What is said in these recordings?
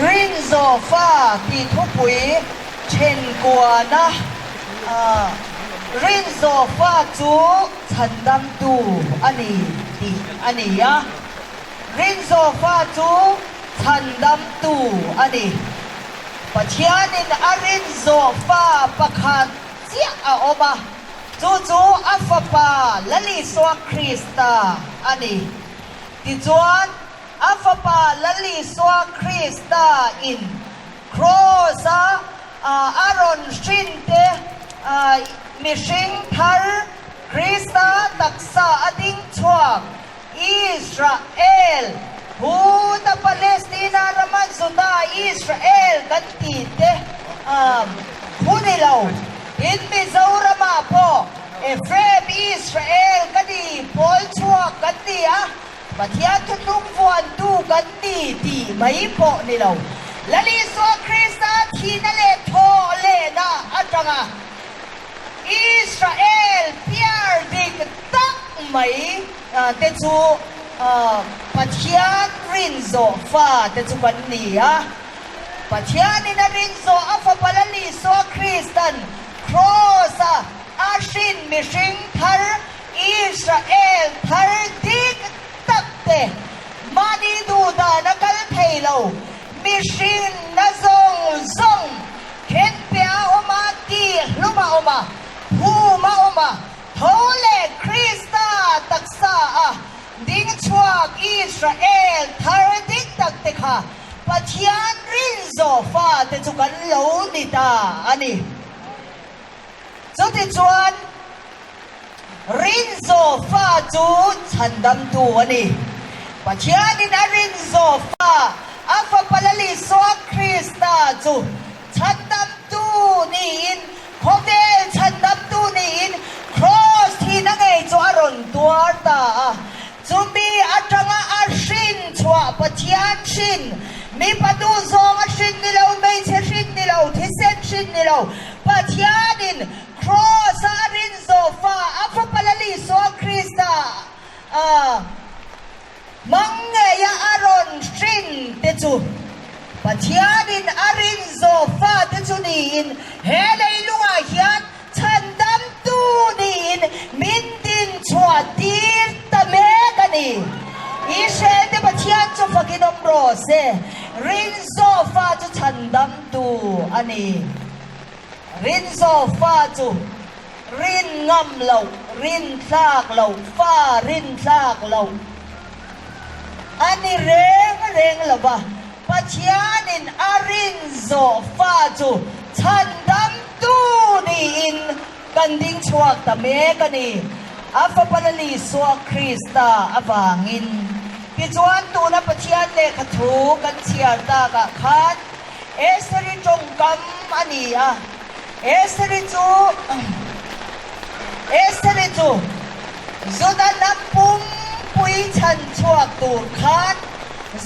Rinzawfa tih thupui thenkuana Rinzawfa chu chhandamtu a ni tih a ni a. Rinzawfa chu chhandamtu a ni. Pathianin a rinzawfa pakhat chiah a awm a, chu chu a Fapa Lal Isua Krista a ni. Tichuan, a Fapa Lal Isua Krista in Kraws-a a rawn hrin te mihring thar Krista taksa a ding chhuak Israel, Huda Palestina rama Juda Israel kan tih te thu ni lo. Tin Mizoramah pawh Ephraim Israel ka ni, pawl chhuak kan ni a, Pathian thuthlung vuantu kan ni tih mai pawh ni lo. Lal Isua Krista thihna leh thawh lehna atanga Israel piar dik tak mai te chu Pathian rinzawh fa te chu kan ni a. Pathianin a rinzawh a Fapa Lal Isua Kristan Kraws-a a hrin mihring thar Israel thar dik tak te mahni duhdan a kal thei lo mihring na zawng zawng Khenpe a awm a, tih hlum a awm a, phum a awm a, tho leh Krista taksa a ding chhuak Israel thar dik tak te kha Pathian rinzawh fate chu kan lo ni ta a ni. Chutichuan, rinzawh fa chu chhandamtu a ni. Pathianin a rinzawh fa, a Fapa Lal Isua Krista chu chhandamtu niin, khawvel chhandamtu niin Kraws thihna ngei chu a rawn tuar ta a. Chumi atanga a hrin chhuah Pathian hrin, mipa duhzawng a hrin ni lo, hmeichhe hrin ni lo, thisen hrin ni lo, Pathianin Kraws-a a rin zawh fa a Fapa Lal Isua Krista a hmang ngeia a rawn hrin te chu Pathianin a rin zawh fa te chu niin he leilungah hian Chhandamtu niin min din chhuah tir ta mek a ni. Israel te Pathian chu fakin awm rawh se, Rinzawh fa chu chhandamtu a ni. Rinzawh fa chu rin ngam loh, rin tlak loh, fa rin tlak loh a ni reng reng lo va. Pathianin a rinzawh fa chu chhandamtu niin kan ding chhuak ta mek a ni. A Fapa Lal Isua Krista avangin. Tichuan tuna Pathian lehkha thu kan chhiar takah khan Estheri tawngkam a ni a. Estheri chu Estheri chu Juda hnam pumpui chhan chhuak tur khan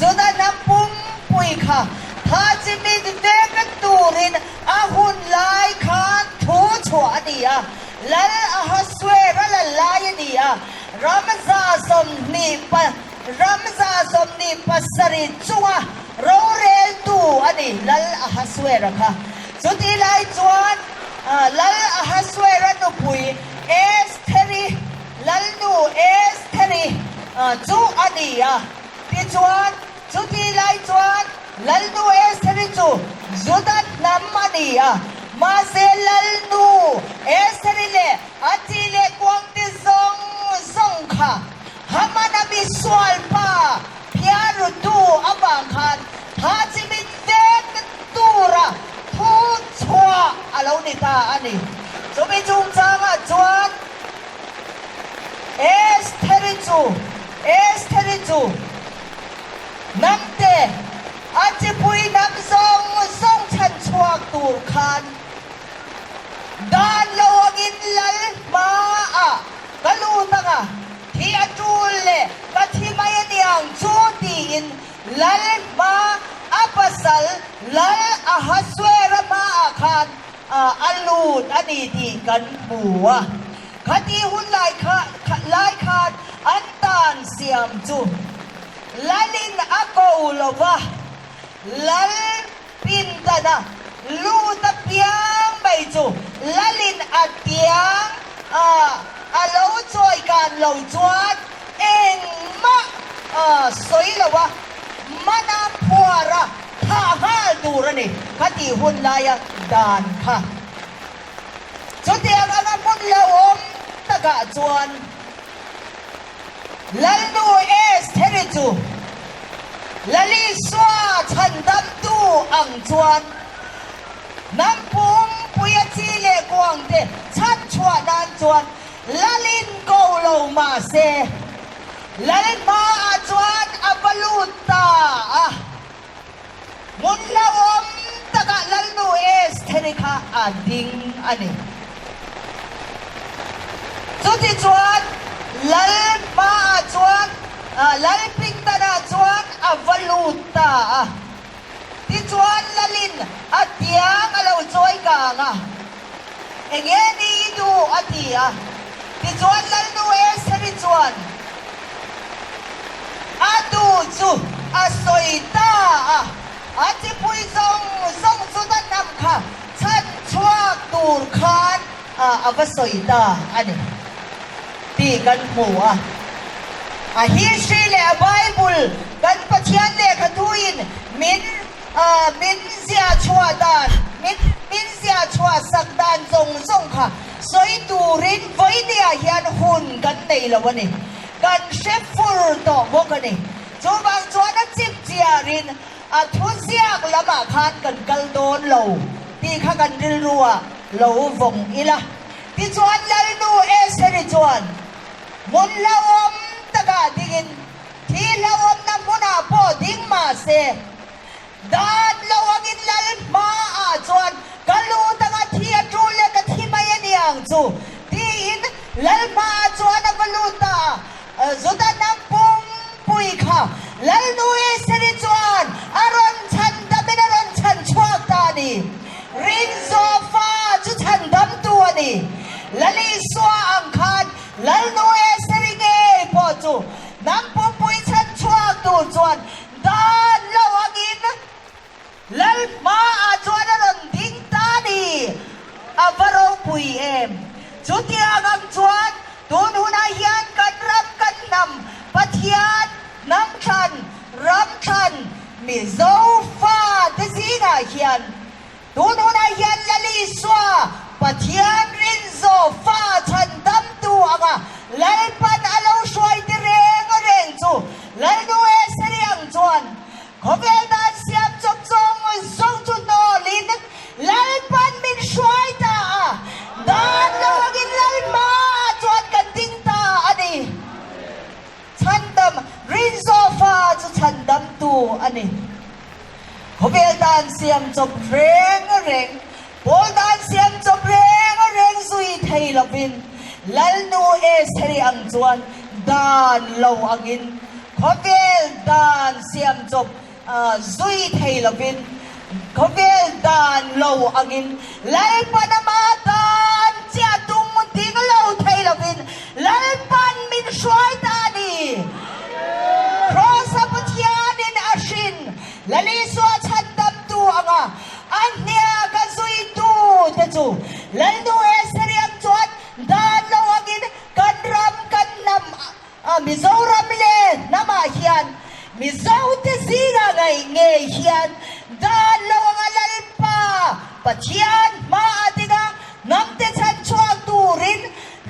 Juda hnam pumpui kha tha chi mit vek turin a hun lai khan thu chhuah a ni a, Lal Ahasuera lal lai a ni a, Ramza Ramza 27 chunga roreltu a ni Lal Ahasuera kha. Chutih lai chuan Lal Ahasuera nupui Estheri, Lalnu Estheri chu a ni a. Tichuan, chutih lai chuan Lalnu Estheri chu Juda hnam a ni a. Mahse Lalnu Estheri leh a chi leh kuangte zawng zawng kha Hamana misual pa phiarrutu avang khan tha chi min vek tura thu chhuah a lo ni ta a ni. Chumi chungchangah chuan Estheri chu Estheri chu hnamte a chipui hnam zawng zawng chhan chhuak tur khan dan lo angin lal hmaah ka lut ang a, thi a tul leh ka thi mai a niang chu tiin lal hma a pasal lal Ahasuera hmaah khan a lut a ni tih kan hmu a. Khati hun lai kha lai khan an tan siam chu lalin a ko lo va. Lal pindana lut apiang mai chu Lalin a tiang a a lo chawi kan lo chuan engmah sawi lo a, mana phuar a thah nghal tur a ni kha tih hun laia dan kha. Chutiang anga hmun lo awm takah chuan Lalnu Estheri chu Lalisua chhandamtu ang chuan hnam pumpuia chi leh kuangte chhanchhuah nan chuan Lalin ko lo mah se, Lal hmaah chuan a va lut ta a. Hmun hlauhawm takah Lalnu Estheri kha a ding a ni. Chutichuan, Lal hmaah chuan, Lal pindanah chuan a va lut ta a. Tichuan, Lalin a tiang a lo chawi kang a, Enge ni i duh? a ti a. Tichuan, Lalnu Estheri chuan a duh chu a sawi ta a, a chipui zawng zawng chu ta hnam kha chhan chhuak tur khan a va sawi ta a ni tih kan hmu a. A history leh a Bible kan Pathian lehkhathuin min min ziah chhuah dan, min min ziah chhuah sak dan zawng zawng kha sawi turin vawinia hian hun kan nei lo a ni. Kan hre fur tawh bawk a ni. Chuvang chuan a chip chiarin a thu ziak lamah khan kan kal dawn lo tih kha kan rilruah lo vawng ila. Tichuan Lalnu Estheri chuan hmun hlauhawm takah dingin thi hlauhawmna hmunah pawh ding mah se, Dan lo angin Lal hmaah chuan ka lu tanga thi a tul leh ka thi mai a ni ang chu tiin Lal hmaah chuan a va lut ta a. Juda hnam pumpui kha Lalnu Estheri chuan a rawn chhan damin a rawn chhan chhuak ta a ni. Rinzawfa chu chhan damtu a ni. Lal Isua ang khan Lalnu Estheri ngei pawh chu hnam pumpui chhan chhuak tur chuan Dan lo angin Lal hmaah chuan a rawn ding ta a ni. A va ropui em! Chutiang ang chuan tun hunah hian kan ram kan hnam Pathian hnam thlan, ram thlan Mizo fate zingah hian Tun hunah hian Lal Isua, Pathian rinzawh fa chhan damtu anga Lalpan a lo hruai ti reng reng chu Lalnu Eseri ang chuan khawvel dan siam chawp zawng zawng chu hnawlin Lalpan min hruai ta a, dan lo angin Lal hmaah chuan kan ding ta a ni. Chhandam, rinzawh fa chu chhandamtu a ni. Khawvel dan siam chawp reng reng, pawl dan siam chawp reng reng zui thei lovin Lalnu Estheri ang chuan dan lo angin khawvel dan siam chawp zui thei lovin khawvel dan lo angin Lalpan ama dan chiah tum ding lo thei lovin Lalpan min hruai ta a ni. Kraws-a Pathianin a hrin Lalisua chhandamtu anga a hniak a zuitu te chu Lalnu Estheriang chuan dan lo angin kan ram kan hnam a Mizoram leh hnamah hian Mizote zinga ngaih ngei hian dan lo anga Lalpa Pathian hmaah dinga hnamte chhanchhuak turin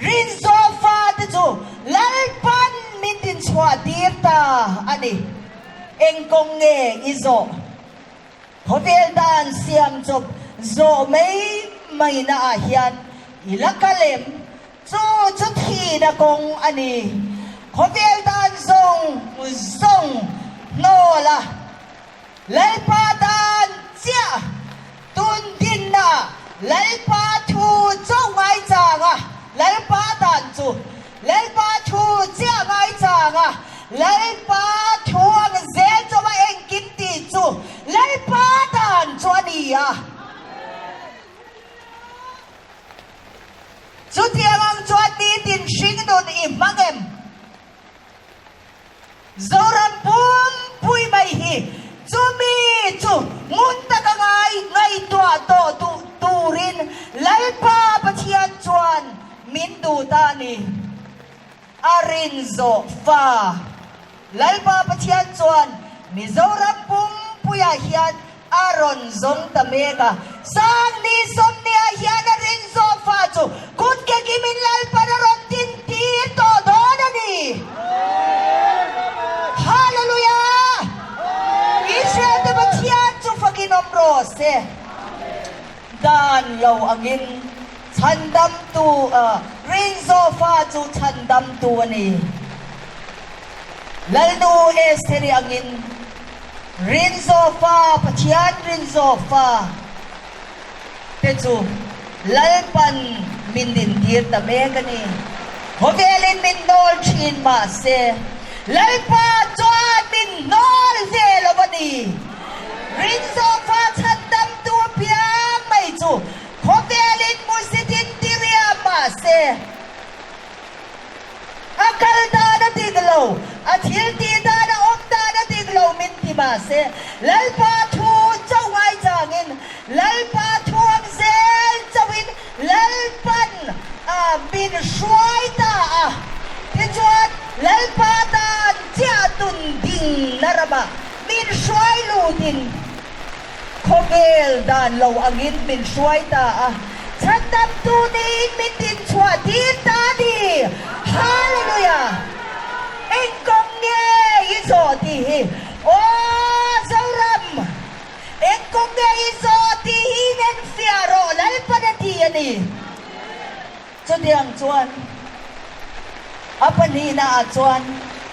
Rinzawh fate chu Lalpan min tinchhuah tir ta a ni. Eng kawng nge i zawh? Khawvel dan siam chawp zawh mai mai na ah hian i la kal em? Chu chu thihna kawng a ni. Khawvel dan zawng zawng hnawl a. Lalpa dan chiah tun dinna Lalpa thu chauh ngaichang a, Lalpa dan chu Lalpa thu chiah ngaichang a, Lalpa thu ang zel chauh a engkim tih chu Lalpa dan chu a ni a. Chutiang ang chuan nitin hringnun i hmang em? Zoram pumpui mai hi. Chumi chu ngun taka ngai ngaihtuah tawh duh turin Lalpa Pathian chuan min duh ta a ni. A rin zawh fa. Lalpa Pathian chuan Mizoram pumpuiah hian a rawn zawng ta mek a. Sangni sawmniah hian a rin zawh fa chu kut ke kimin Lalpan a rawn din tir tawh dawn a ni. Hallelujah! Israel te Pathian chu fakin awm rawh se. Dan lo angin chhandamtu rin zawh fa chu chhandamtu a ni. Lalnu Estheri angin rin zawh fa, Pathian rin zawh fa te chu Lalpan min dintir ta mek a ni. Khawvelin min hnawl thin mah se, Lalpa chuan min hnawl ve lo a ni. Rin zawh fa chhandamtu apiang mai chu khawvelin hmusitin ti riam mah se, A kal dan a dik lo, a thil tih dan a awm dan a dik lo min ti mah se, Lalpa thu chauh ngai changin, Lalpa thu ang zel chauhin Lalpan a min hruai ta a. Tichuan, Lalpa tan chiah tun ding na ramah min hruai lutin, Khawvel dan lo angin min hruai ta a, chhandamtu niin min dinchhuah tir ta a ni. Hallelujah! Eng kawng nge i zawh tih hi? Aw Zoram! Eng kawng nge i zawh tih hi in enfiah rawh Lalpan a ti a ni. Chutiang chuan a pahnihnaah chuan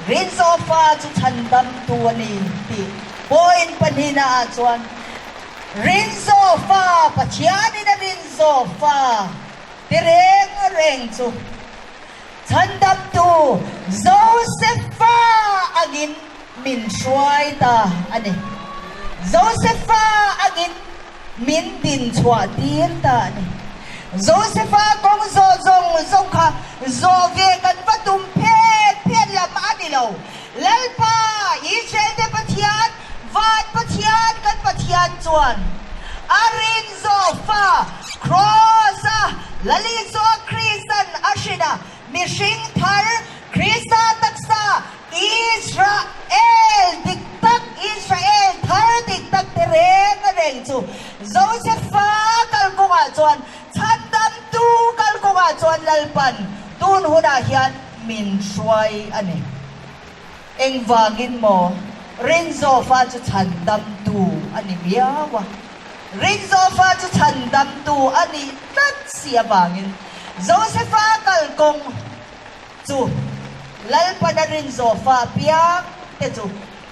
Rinzawfa chu chhandamtu a ni tih point pahnihnaah chuan Rinzawfa, Pathianin a Rinzawfa ti reng reng chu chhandamtu Josefa angin min hruai ta a ni. Josefa angin Min din chhuah tir ta a ni. Josefa kawng zawh zawng zawng kha zawh ve kan va tum phet phet lam a ni lo. Lalpa, Israel te Pathian, van Pathian kan Pathian chuan a rin zawh fa Kraws a Lalisua Kristan a hrin a, mihring thar Krista taksa Israel dik tak, Israel thar dik tak te reng reng chu Josefa kalkawngah chuan chhandamtu kalkawngah chuan Lalpan tun hunah hian min hruai a ni. Engvangin maw Rinzawfa chu chhandamtu a ni miau a? Rinzawfa chu chhandamtu a nih tlat si avangin Josefa kalkawng Chu Lalpana rin Zofa piang te chu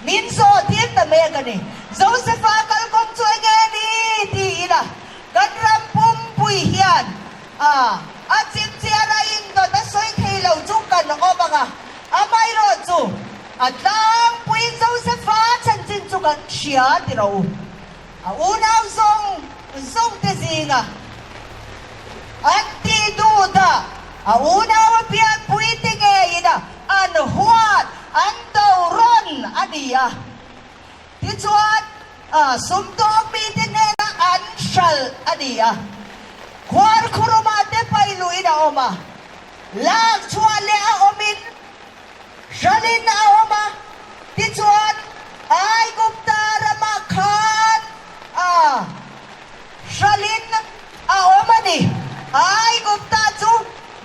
min zawh tir ta mek a ni. Josefa kalkawng chu enge ni ti ila kan ram pumpui hian a a chipchiar a indawt a sawi thei lo chu kan awm ang a, amaherawh chu a tlangpui Josefa chanchin chu kan hria ti rawh u. A unau zawng zawng te zinga an tih duh dah a unau a pianpui te ngeiin a an huat an do rawn a ni a. Tichuan sumdawng mite hnena an hralh a ni a. Khuarkhuruma te pailuin a awm a, lak chhuah leh a awmin Hralin a awm a, tichuan Aigupta ramah khan a hralin a awm a ni. Aigupta chu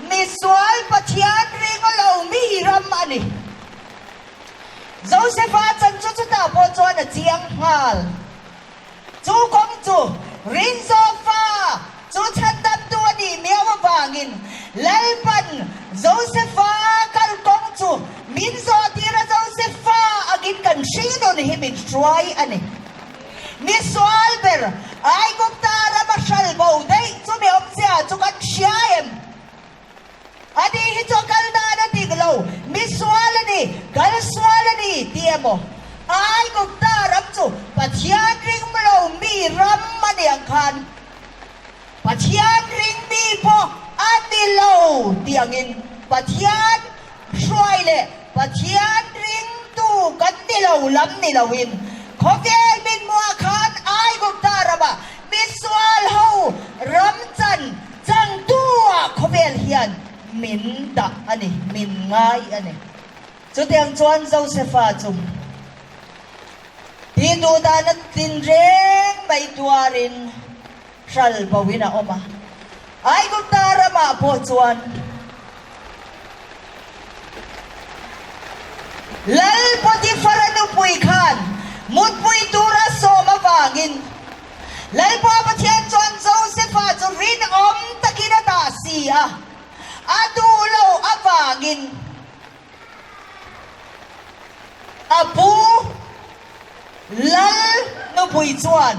misual Pathian ring lo mi ram a ni. Josefa chan chu chutah pawh chuan a chiang nghal. Chu kawng chu Rinzawfa chu chhandamtu a nih miau avangin Lalpan Josefa kal kawng chu min zawhtir a, Josefa angin kan hringnun hi min hruai a ni. Misual ber Aigupta rama hral bo daih chu mi awmzia chu kan hria em? A ni hi chu a kal dan a dik lo, misual a ni, kal sual a ni ti emaw? Aigupta ram chu Pathian ring lo mi ram a ni ang khan Pathian ring mi pawh a ni lo ti angin Pathian hruai leh Pathian ringtu kan ni lo lam ni loin. Khawvel min hmuah khan Aigupta ramah misual ho ram chan changtu ah khawvel hian min dah a ni, min ngai a ni. Chutiang chuan Josefa chu tih duh dana tlin reng mai tuarin hral bo in a awm a. Aigupta ramah pawh chuan Lal Potifara nupui khan mutpui tura sawm avangin Lalpa Pathian chuan Josefa chu rinawm takin a dah si a, a duh lo avangin a pu Lal nupui chuan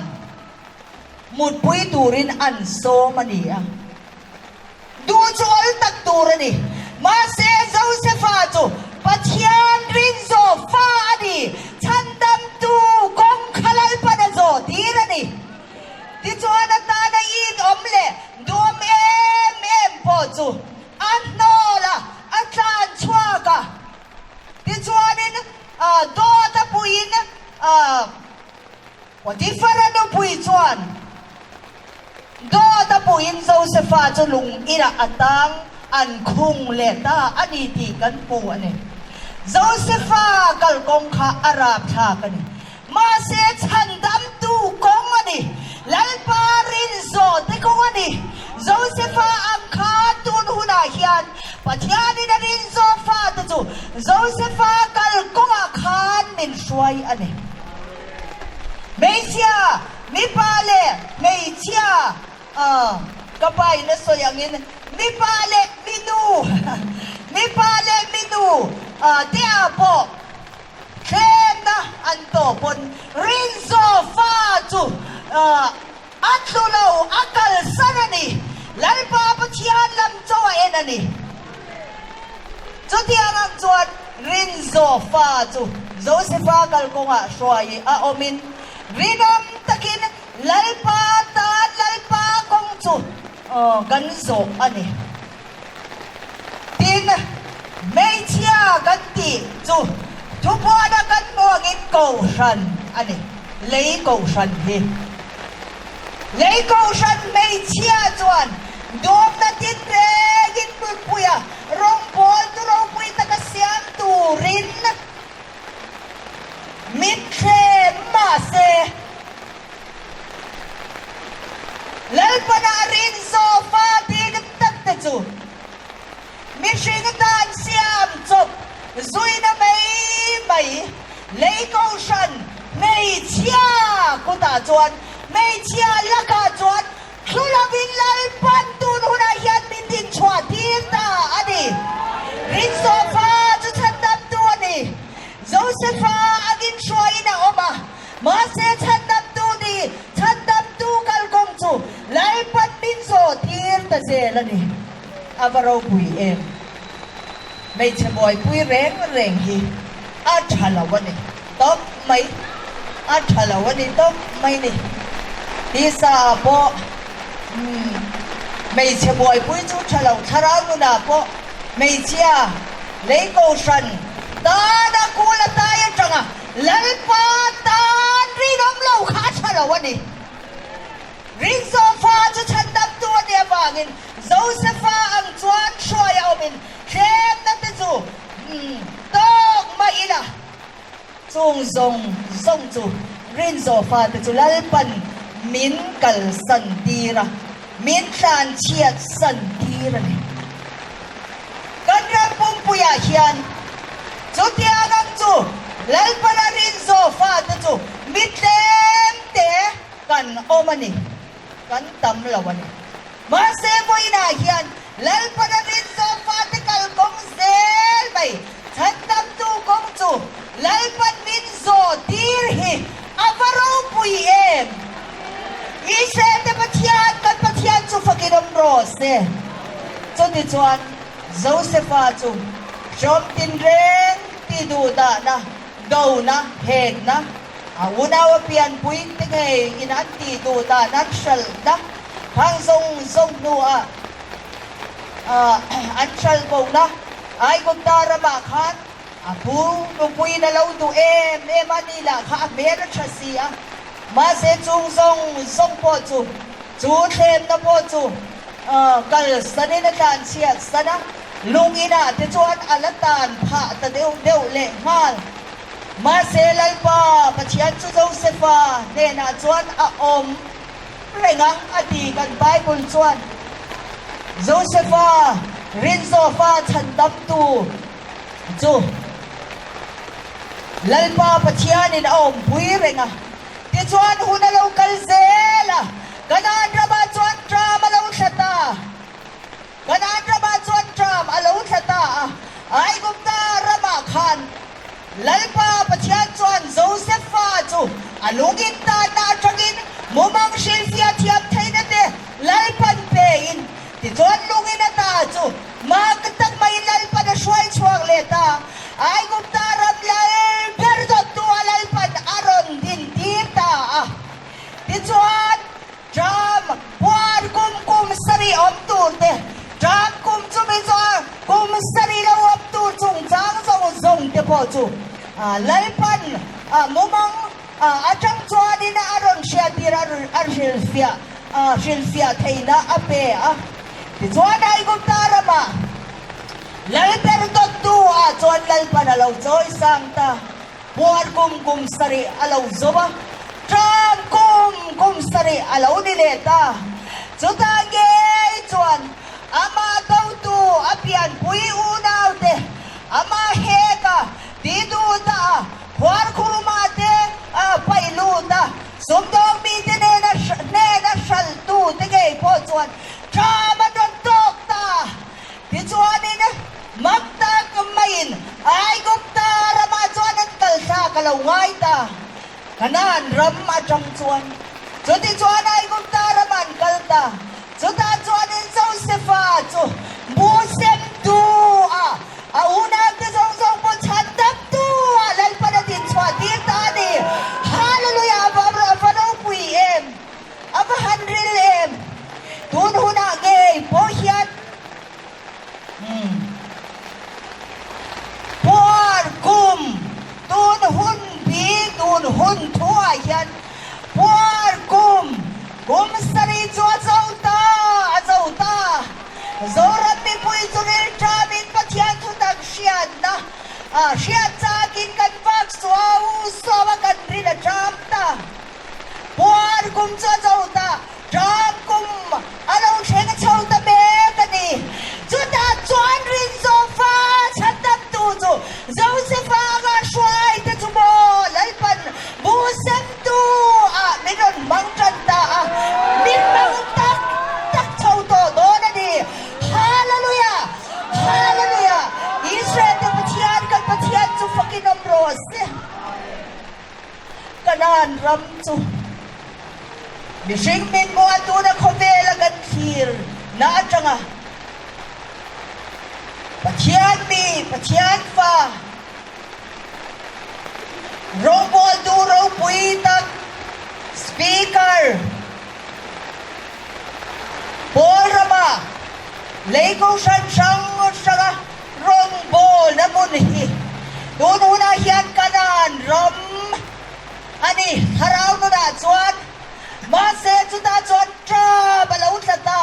mutpui turin an sawm a ni a. Duh chu al tak tur a ni. Mahse, Josefa chu Pathian rinzawh fa a ni, chhandamtu kawng kha Lalpan a zawh tir a ni. Tichuan a tana in awm leh duhawm em em pawh chu a hnawl a, a tlan chhuak a. Tichuanin dawt a puiin Potifara nupui chuan dawt a puhin Josefa chu lung inah a tang an khung leh ta a ni tih kan hmu a ni. Josefa kalkawng kha a rapthlak a ni. Mahse chhandamtu kawng a ni. Lalpa rinzawhte kawng a ni. Josefa ang khan tun hunah hian Pathianin a rinzawh fate chu Josefa kalkawngah khan min hruai a ni. Hmeichhia, mipa leh hmeichhia ka pa in a sawi angin mipa leh minu, mipa leh minu te ah pawh thlenna an tawh pawn rinzawh fa chu a tlu lo, a kalsan a ni. Lalpa Pathian lam chaw a en a ni. Chutiang ang chuan Rinzawh fa chu Josefa kalkawngah hruai a awmin rinawm takin Lalpa tan Lalpa kawng chu kan zawh a ni. Tin, hmeichhia kan tih chu thupuana kan hmuh angin kohhran a ni, lei kohhran hi. Lei kohhran hmeichhia chuan dawmna tin rengin nunpuia rawngbawl tu ropui taka siam turin min thlem mahse, Lalpana a rin zawh fa dik tak te chu mihring tan siam chawp zuina mai mai lei kohhran hmeichhia kutah chuan hmeichhia lakah chuan thlu lovin Lalpan tun hunah hian min dinchhuah tir ta a ni. Rinzawh fa chu chhandamtu a ni. Josefa angin hruaiin a awm a. Mahse chhandamtu ni, chhandamtu kalkawng chu Lalpan min zawh tir ta zel a ni. A va ropui em! Hmeichhe buaipui reng reng hi a tha lo a ni tawp mai, a tha lo a ni tawp mai ni. Tisa ah pawh hmeichhe buaipui chu tha lo, thlarau nunah pawh hmeichhia lei kohhran tana kul a tai atanga Lalpa tan rinawm lo kha a tha lo a ni. Rinzawfa chu chhandamtu a nih avangin Josefa ang chuan hruai a awmin thlemna te chu tawk mah ila. Chung zawng zawng chu Rinzawfa te chu Lalpan min kalsan tir a, min tlanchhiat san tir a ni. Kan ram pumpuiah hian chutiang ang chu Lalpana rinzawh fate chu mi tlem te kan awm a ni, kan tam lo a ni. Mahse vawiinah hian Lalpana rinzawh fate kalkawng zel mai chhandamtu kawng chu Lalpan min zawh tir hi a va ropui em! Israel-te Pathian, kan Pathian chu fakin awm rawh se. Chutichuan, Josefa chu hrawm tinreng ti duhdahna, dona, hekna, a unau a pianpui te ngei in an tih duhdahna an hralhna khang zawng zawng hnuah an hralh bona Aigupta ramah khan. A pu nupuiin a lo duh em em a ni lah kha a hmel a tha si a, mahse chung zawng zawng pawh chu, chu thlemna pawh chu kal sanin a tlanchhiat san a, lung inah te chuan a la tan phah ta deuh deuh leh nghal. Mahse Lalpa Pathian chu Josefa hnenah chuan a awm reng a, a ti kan Bible chuan. Josefa rinzawfa chhandamtu chu Lalpa Pathianin a awmpui reng a. Tichuan hun a lo kal zel a, Kanaan ramah chuan ṭam a lo thla ta. Kanaan ramah chuan ṭam a lo thla ta a, Aigupta ramah khan Lalpa Pathian chuan Josefa chu a lungin tanna aṭangin mumang hrilhfiah thiam theihna te Lalpan pein, tichuan lungin a ta chu mak tak maiin Lalpan a hruai chhuak leh ta. Aigupta ram lal ber dawttu a Lalpan a rawn dintir ta a. Tichuan Ṭam puan kum kum sarih awm tur te, ṭam kum chumi chuan kum sarih lo awm tur chungchang zawng zawng te pawh chu Lalpan mumang aṭang chuanin a rawn hriattir a, a hrilhfiah hrilhfiah theihna a pe a. Tichuan Aigupta ramah Lal ber dawttu ah chuan Lalpan a lo chawi sang ta. Puan kum kum sarih a lo zo a, ṭam kum kum sarih a lo ni leh ta. Chutah ngei chuan amah dotu a pianpui unaute, amah heka tiduta a khuarkhuma te a paih lut a, sumdawng mite nena hnena hralhtute ngei pawh chuan ṭam an rawn tawk ta. Tichuanin, mak tak maiin Aigupta ramah chuan an kal thlak a lo ngai ta. Kanaan ram atang chuan. Chutichuan Aigupta ramah an kal ta. Chutah chuanin Josefa chu Musemtu a, a unaute zawng zawng pawh chhan damtu ah Lalpan a dinchhuah tir ta a ni. Hallelujah! A va ropui em! A va han ril em! Tun hunah ngei pawh hian Puar kum tun hun bi tun hun thuah hian Puar kum kum sarih chu a zo ta, a zo ta. Zoram mipui chu rilṭamin Pathian thutak hriatna hriat chakin kan vak suau suau a kan rin a ṭam ta. Puar kum chu a zo ta, ṭam kum a lo thleng chho ta mek a ni. Chutah chuan Rinzawfa chhandamtu chu Josefa anga hruaite chu maw Lalpan buhsemtu ah min rawn hmang ṭan ta a, min hmang tak tak chho tawh dawn a ni. Hallelujah! Hallelujah! Israel te Pathian kan Pathian chu fakin awm rawh se. Kanaan ram chu mihring min hmuh a tuna khawvela kan thlir na atanga Pathian mi, Pathian fa, rawngbawltu ropui tak Speaker Paul rama lei kohhran hrang hranga Rawngbawlna hmun hi tun hunah hian Kanaan ram a ni. Thlarau nunah chuan mahse chutah chuan ṭam a lo tla ta.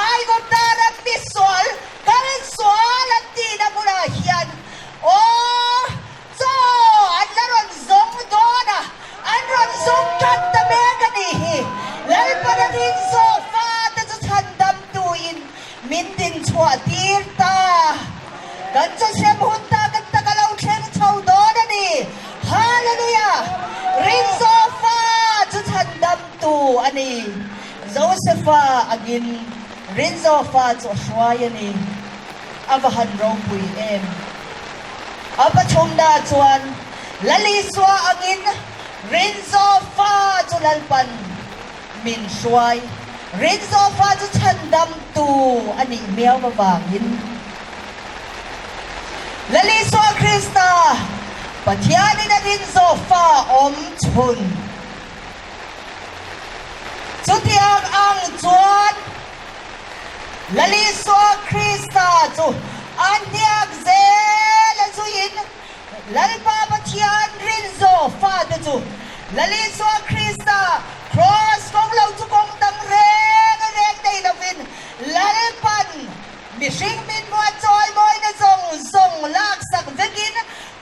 Aigupta ram misual kal sual an tihna hmunah hian aw Chaw an la rawn zawng dawn a, an rawn zawng tan ta mek a nih hi. Lalpana rin zawh fate chu chhandam tuin min din chhuah tir ta. Kan chaw hrem hun tak tak a lo thleng chho dawn a ni. Hallelujah! Rin zawh fa chu chhandam tu a ni. Josefa angin rin zawh fa chu a hruai a ni. A va han ropui em! A pathumna chuan Lal Isua angin Rinzaw fa chu Lalpan min hruai. Rinzaw fa chu chhandamtu a nih miau avangin Lal Isua Krista Pathianin a Rinzaw fa awm chhun. Chutiang ang chuan Lal Isua Krista chu a hniak zel a zuiin. Lalpa Pathian rinzaw fate chu Lal Isua Krista Kraws kawng lo chu kawng dang reng reng nei lovin Lalpan mihring min hmuah chawimawina zawng zawng laksak vekin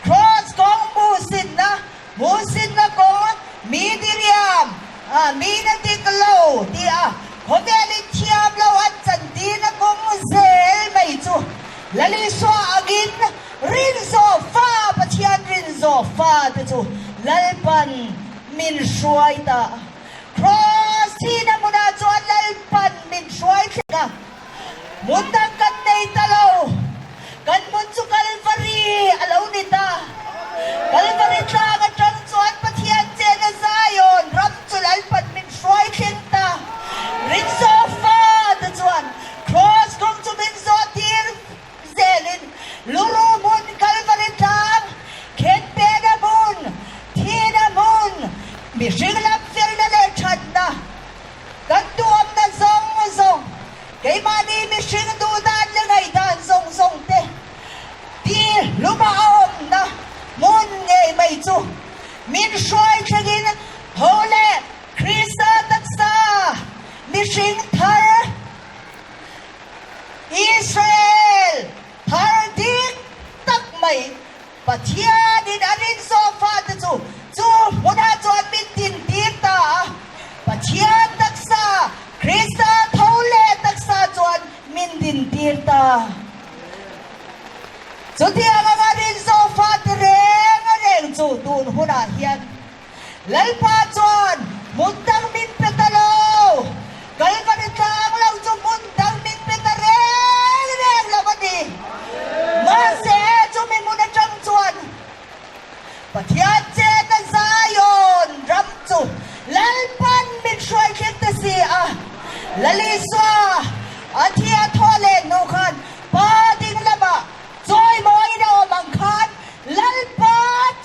Kraws kawng hmuhsinna hmuhsinna kawng mi diriam mi na dik lo tia khawvelin thiam lo an chantirna kawng zel mai chu Lal Isua angin Rinzaw fa Pathian rinzaw fa te chu Lalpan min hruai ta. Kraws thihna hmunah chuan Lalpan min hruai thleng a, hmun dang kan nei ta lo. Kan hmun chu Kalvari a lo ni ta. Kalvari tlang atang chuan Pathian chena Zion ram chu Lalpan min hruai thleng ta. Rinzaw fa te chuan Kraws kawng chu min zawh tir Zelin Luru hmun Kalvari tlang, Khenpena hmun, Thina hmun, mihring lam felna leh thatna kan tuamna zawng zawng, keimahni mihring duhdan leh ngaihdan zawng zawng te ti hluma a awmna hmun ngei mai chu min hruai thlengin tho leh Krista taksa mihring thar Israel thar dik tak mai Pathianin a rinzawh fate chu chu hmunah chuan min tintir ta a. Pathian taksa, Krista tho leh taksa chuan min dintir ta. Chutiang anga rinzawh fate reng reng chu tun hunah hian Lalpa chuan hmun dang min pe ta lo, Kalvari tlang lo chu hmun dang min pe ta reng reng lo a ni. Mahse, chumi hmun atang chuan Pathian chetna Zion ram chu Lalpan min hruai thleng ta si a. Lal Isua a thi a thawh leh hnu khan Pa ding lamah Chawimawina awm ang khan Lalpa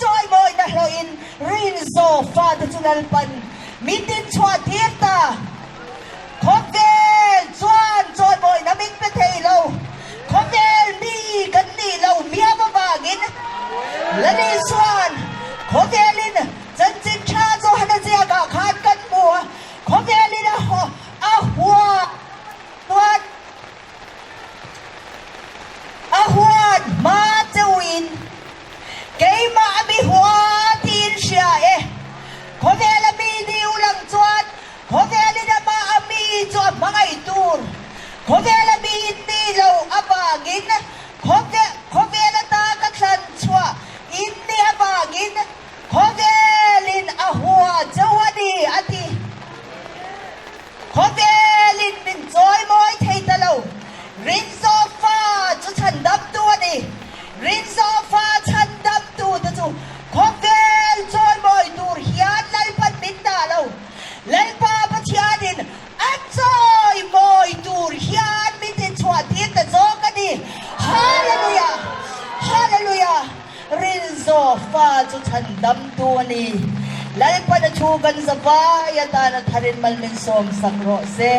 chawimawina hlawhin rinzaw fate chu Lalpan min dinchhuah tir ta. Khawvel chuan chawimawina min pe thei lo. Khawvel mi kan nih lo miam avangin Lal Isua'n khawvelin chanchin tha Johana ziakah khan kan hmu a, khawvelin a hua chuan A huat hma cheuhin keimah a mi hua tiin hria e. Khawvel a mi ni u lang chuan khawvelin amah a mi chu a hmangaih tur. Khawvel a mi in ni lo avangin khawvel ata ka thlan chhuah in ni avangin khawvelin a hua cheu a ni, a ti. Khawvelin min chawimawi thei ta lo. Rinzaw fa chu chhandamtu a ni. Rinzaw fa chhandamtu te chu khawvel chawimawi tur hian Lalpan min dah lo. Lalpa Pathianin a chawimawi tur hian min tinchhuah tir ta zawk a ni. Hallelujah! Hallelujah! Rinzaw fa chu chhandamtu a ni. Lalpan a thu kan zavai atana tharin mal min sawmsak rawh se.